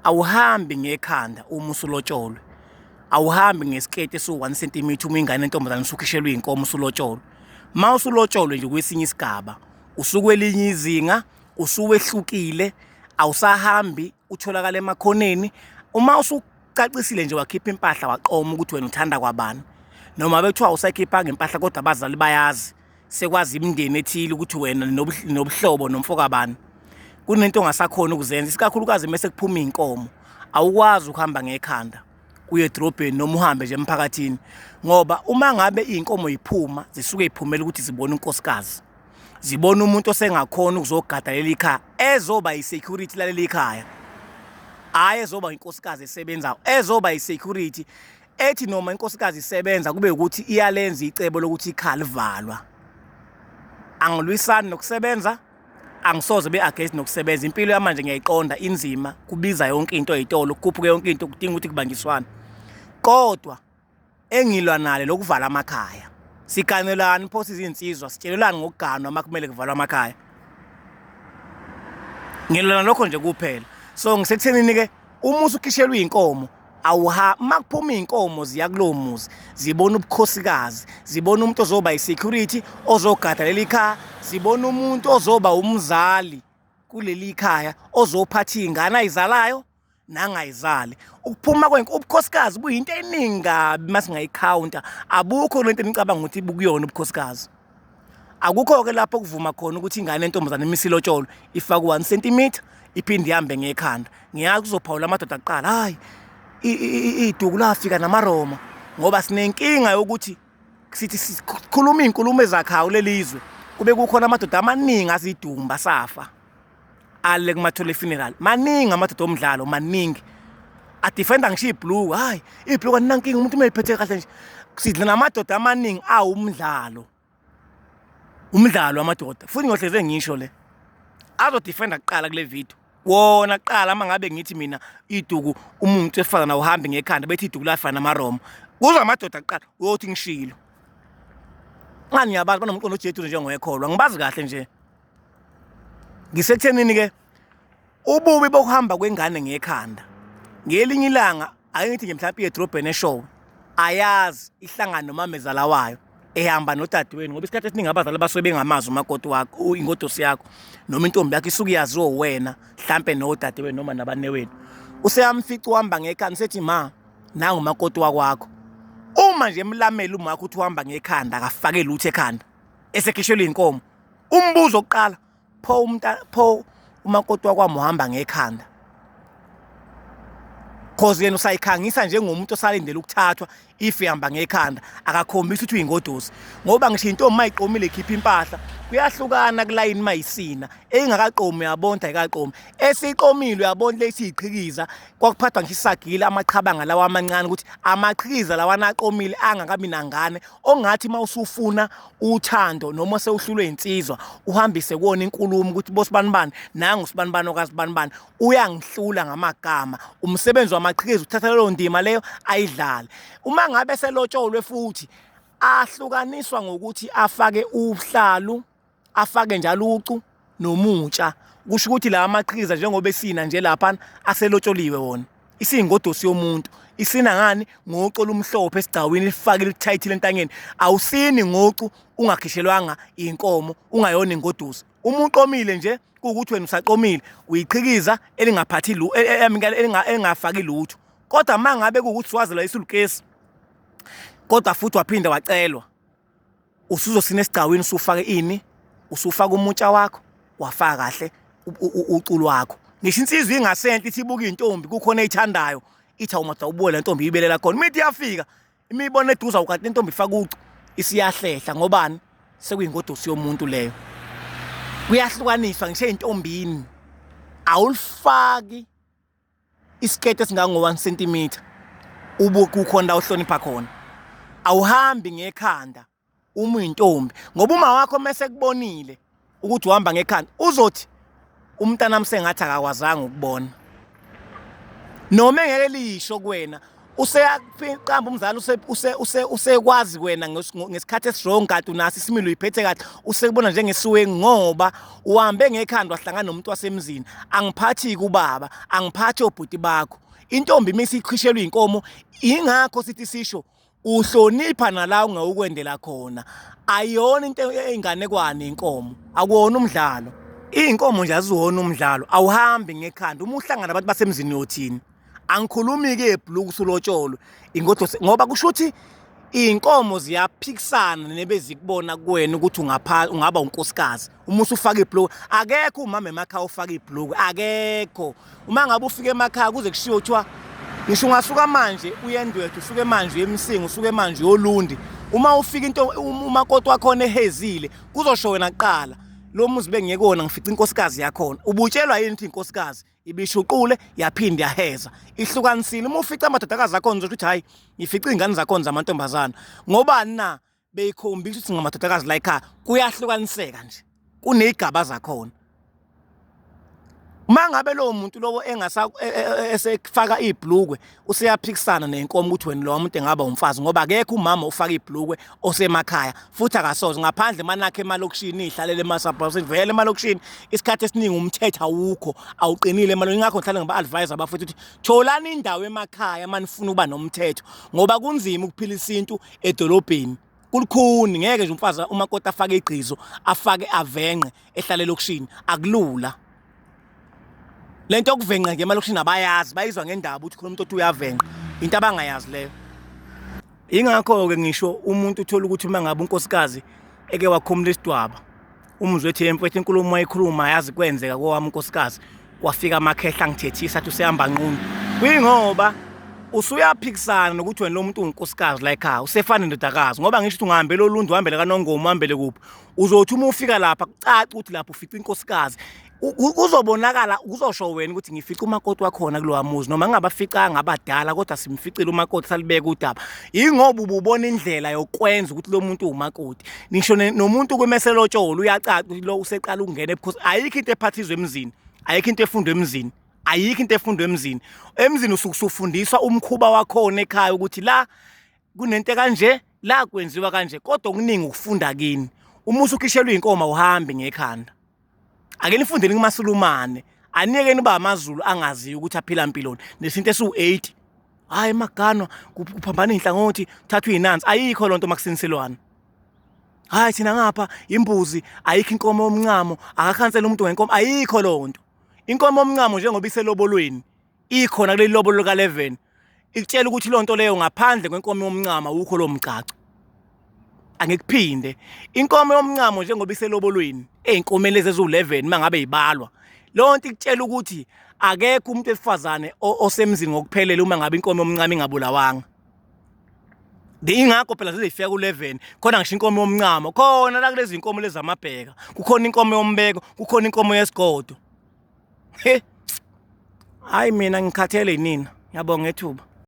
Awuhambi ngekhanda uma usulotsholwe. Awuhambi ngesiketi esiwu-1 cm uma ingane entombazane usukhishelwe iy'nkomo usulotsholwe. Uma usulotsholwe nje kwesinye isigaba, usukwelinye izinga, usuwehlukile, awusahambi utholakala emakhoneni. Uma usucacisile nje wakhipha impahla waqoma ukuthi wena uthanda kwabani, noma bekuthiwa awusayikhiphanga impahla kodwa abazali bayazi, sekwazi imindeni ethile ukuthi wena nobuhlobo nomfokabani kunento ongasakhona ukuzenza, isikakhulukazi mese kuphuma iy'nkomo. Awukwazi ukuhamba ngekhanda uye edrobheni noma uhambe nje emphakathini, ngoba uma ngabe iy'nkomo yiphuma zisuke yiphumela ukuthi zibone unkosikazi, zibone umuntu osengakhona ukuzogada leli khaya, ezoba yi-security laleli khaya, hhayi ezoba inkosikazi esebenzayo, ezoba yi-security ethi noma inkosikazi isebenza kube ukuthi iyalenza icebo lokuthi ikhaya livalwa. Angilwisani nokusebenza, angisoze be-against nokusebenza. Impilo yamanje ngiyayiqonda inzima, kubiza yonke into ey'tolo, kukhuphuke yonke into, kudinga ukuthi kubanjiswane. Kodwa engilwa nalo lokuvala amakhaya. Siganelani pho sizinsizwa, sitshelelani ngokuganwa uma kumele kuvalwe amakhaya? Ngilwa nalokho nje kuphela. So ngisekuthenini-ke uma usukhishelwe iy'nkomo awuha uma kuphuma iy'nkomo ziya kulowo muzi zibona ubukhosikazi, zibona umuntu ozoba i-security ozogada leli khaya, zibona umuntu ozoba umzali kuleli khaya ozophatha iy'ngane ayizalayo nangayizali. Ukuphuma kwenkomo, ubukhosikazi buyinto eningi kabi uma singayikhawunta, abukho lento enicabanga ukuthi bukuyona ubukhosikazi. Akukho-ke lapho kuvuma khona ukuthi ingane yentombazane uma isilotsholwe ifake u-1 centimetre iphinde ihambe ngekhanda. Ngiyazi kuzophawula amadoda kuqala, hhayi iduku lafika namaRoma, ngoba sinenkinga yokuthi sithi sikhuluma iy'nkulumo ezakhayo kuleli zwe, kube kukhona amadoda amaningi azidumba safa ale kumathole funeral. Maningi amadoda omdlalo, maningi adefenda ngisho ibhluku. Hayi, ibhluku aninankinga, umuntu uma ephethe kahle nje. Sidla namadoda amaningi awumdlalo, umdlalo wamadoda. Futhi ngiyohleze ngisho le azodefenda kuqala kule video wona kuqala. Uma ngabe ngithi mina iduku umuntu wesifazane awuhambi ngekhanda, bethi iduku lafana namaRoma, kuzwa amadoda kuqala uyothi ngishilo. Ngani ngiyabazi banomqondo ojedu njengoyekholwa, ngibazi kahle nje. Ngisekuthenini ke ububi bokuhamba kwengane ngekhanda. Ngelinye ilanga ake ngithi nje mhlawumbe edrobheni eshowe, ayazi ihlangana nomamezala wayo ehamba nodadewenu, ngoba isikhathi esiningi abazali basuke bengamazi umakoti wakho, ingodosi yakho noma intombi yakho isuke yaziwa uwena mhlampe nodadewenu noma nabanewenu. Useyamfica uhamba ngekhanda, usethi ma nangu umakoti wakwakho. Uma nje emlamela umakho uthi uhamba ngekhanda, akafake lutho ekhanda, esekhishelwe inkomo, umbuzo oqala pho umnta pho umakoti wakwami uhamba ngekhanda, cause yena usayikhangisa njengomuntu osalindele ukuthathwa. If ihamba ngekhanda akakhombisi ukuthi uyingodosi, ngoba ngisho intombi mayiqomile ikhipha impahla kuyahlukana kulayini. Mayisina engakaqomi uyabona ayikaqomi, esiqomile uyabona lethi iqhikiza. Kwakuphathwa ngisho isagila, amaqhabanga lawa amancane, ukuthi amaqhikiza lawana aqomile angakabi nangane, ongathi uma usufuna uthando noma sewuhlulwe insizwa uhambise kuwona inkulumo ukuthi bosibanibani nangu sibanibani okasibanibani uyangihlula ngamagama. Umsebenzi wamaqhikiza uthatha leyo ndima leyo ayidlale. Uma ngabe selotsholwe futhi ahlukaniswa ngokuthi afake uhlalu, afake njalo ucu nomutsha, kusho ukuthi la amaqhikiza njengoba esina nje lapha aselotsholiwe wona, isiyingodosi yomuntu. Isina ngani? Ngocu olumhlophe esigcawini lifake lithayithile entanyeni. Awusini ngocu ungakhishelwanga inkomo, ungayona ingodusi. Uma uqomile nje kuwukuthi wena usaqomile, uyiqhikiza elingaphathi elingafaki lutho. Kodwa uma ngabe kuwukuthi wazelwa isulukesi kodwa futhi waphinda wacelwa, usuzosina esigcawini usufake ini, usufaka umutsha wakho, wafaka kahle ucu lwakho. Ngisho insizwa ingasenhle ithi ibuka intombi kukhona eyithandayo, ithi awumadoda ubuke le ntombi ibelela khona. Uma ithi iyafika imibona eduze awukanti intombi ifaka ucu, isiyahlehla. Ngobani? Sekuyingodosi yomuntu leyo. Kuyahlukaniswa ngisho ey'ntombini, awulifaki isiketi esingango-1 centimeter ubuke ukhona la uhlonipha khona. Awuhambi ngekhanda uma uyintombi, ngoba uma wakho mese kubonile ukuthi uhamba ngekhanda uzothi umntanami sengathi akakwazanga ukubona, noma engeke lisho kuwena. Useyakuqamba umzali usekwazi wena ngesikhathi esiwrong kanti unaso isimilo uyiphethe kahle usekubona njengesiwengu ngoba uhambe ngekhanda wahlangana nomuntu wasemzini. Angiphathi kubaba, angiphathi obhuti bakho. Intombi uma isiqhishelwa inkomo ingakho sithi sisho uhlonipha nala ungawukwendela khona. Ayiyona into eyinganekwane inkomo, akuwona umdlalo. Iy'nkomo nje aziwona umdlalo, awuhambi ngekhanda. Uma uhlangana nabantu basemzini uyothini? Angikhulumi-ke ebhuluku usulotsholwe ingodosi ngoba kusho ukuthi iy'nkomo ziyaphikisana nebezikubona kuwena ukuthi ungapha ungaba unkosikazi uma usufaka ibhuluku. Akekho umama emakhaya ofaka ibhuluku, akekho. Uma ngabe ufika emakhaya kuze kushiwo kuthiwa ngisho ungasuka manje uye eNdwedwe, usuke manje uye eMsinga, usuke manje uye oLundi, uma ufika into umakoti wakhona ehezile kuzosho wena kuqala lo muzi bengiye kuwona ngifica inkosikazi yakhona. Ubutshelwa yini ukuthi inkosikazi ibishuqule yaphinde yaheza ihlukanisile? Uma ufica amadodakazi akhona uzosho ukuthi hhayi ngifica iy'ngane zakhona zamantombazana. Ngobani na? Beyikhombisa ukuthi ngamadodakazi la ekhaya kuyahlukaniseka nje, kuney'gaba zakhona. Uma ngabe lowo muntu lowo engasa esefaka ibhlukwe useyaphikisana nenkomo ukuthi wena lowa muntu engaba umfazi ngoba akekho umama ofaka ibhlukwe osemakhaya futhi akasoze ngaphandle manakhe emalokishini ihlalele emasabhasini vele emalokishini isikhathi esiningi umthetho awukho awuqinile emalokishini. Ingakho ngihlale ngiba-advise abafowethu ukuthi tholani indawo emakhaya uma nifuna ukuba nomthetho ngoba kunzima ukuphila isintu edolobheni kulukhuni. Ngeke nje umfazi umakoti afake igqizo afake avenqe ehlale elokishini, akulula lento yokuvenqa nje emalokishini. Abayazi, bayizwa ngendaba ukuthi khona umuntu othi uyavenqa, into abangayazi leyo. Ingakho-ke ngisho umuntu uthola ukuthi uma ngabe unkosikazi eke wakhumula isidwaba umuzwe ethi mfethu inkulumo ayikhuluma yazi kwenzeka kowami unkosikazi kwafika amakhehla angithethisa athi usehamba nqunu, kuyingoba usuyaphikisana nokuthi wena lo muntu unkosikazi la ekhaya usefana nendodakazi. Ngoba ngisho ukuthi ungahambela oLundi, uhambele kaNongoma, uhambele kuphi, uzothi uma ufika lapha kucace ukuthi lapho ufica inkosikazi. Kuzobonakala kuzosho wena ukuthi ngifica umakoti wakhona kulowa muzi noma ngingabaficanga abadala kodwa simficile umakoti salibeka udaba. Yingoba ububona indlela yokwenza ukuthi lo muntu uwumakoti. Ngisho nomuntu kwemeselotsholo uyacaca ukuthi lo useqala ukungena ebukhosi. Ayikho into ephathizwa emzini, ayikho into efundwa emzini, ayikho into efundwa emzini. Emzini usuke usufundiswa umkhuba wakhona ekhaya ukuthi la kunento kanje, la kwenziwa kanje, kodwa okuningi ukufunda kini. Uma usukhishelwa inkomo awuhambi ngekhanda. Ake nifundeni kumaSulumane, aniyekeni uba amaZulu angaziyo ukuthi aphila mpiloni nesintu esiwu-80. Hhayi maganwa kuphambana iy'nhlangothi kuthathwa iy'nansi, ayikho loo nto makusiniselwana. Hhayi thina ngapha imbuzi ayikho, inkomo yomncamo akakhansela umuntu ngenkomo, ayikho loo nto. Inkomo yomncamo njengoba iselobolweni ikhona kuleli lobolo lika-11 ikutshela ukuthi loo nto leyo ngaphandle kwenkomo yomncamo awukho lowo mgcagco. Angikuphinde, inkomo yomncamo njengoba iselobolweni ey'nkomeni lezi eziwu-11 uma ngabe yibalwa, leyo nto ikutshela ukuthi akekho umuntu wesifazane osemzini ngokuphelele uma ngabe inkomo yomncamo ingabulawanga. Ingakho phela zize zifika ku-11 khona ngisho inkomo yomncamo khona la kulezi nkomo lezi zamabheka, kukhona inkomo yombeko, kukhona inkomo yesigodo. He, hhayi mina ngikhathele yinina. Ngiyabonga ngethuba.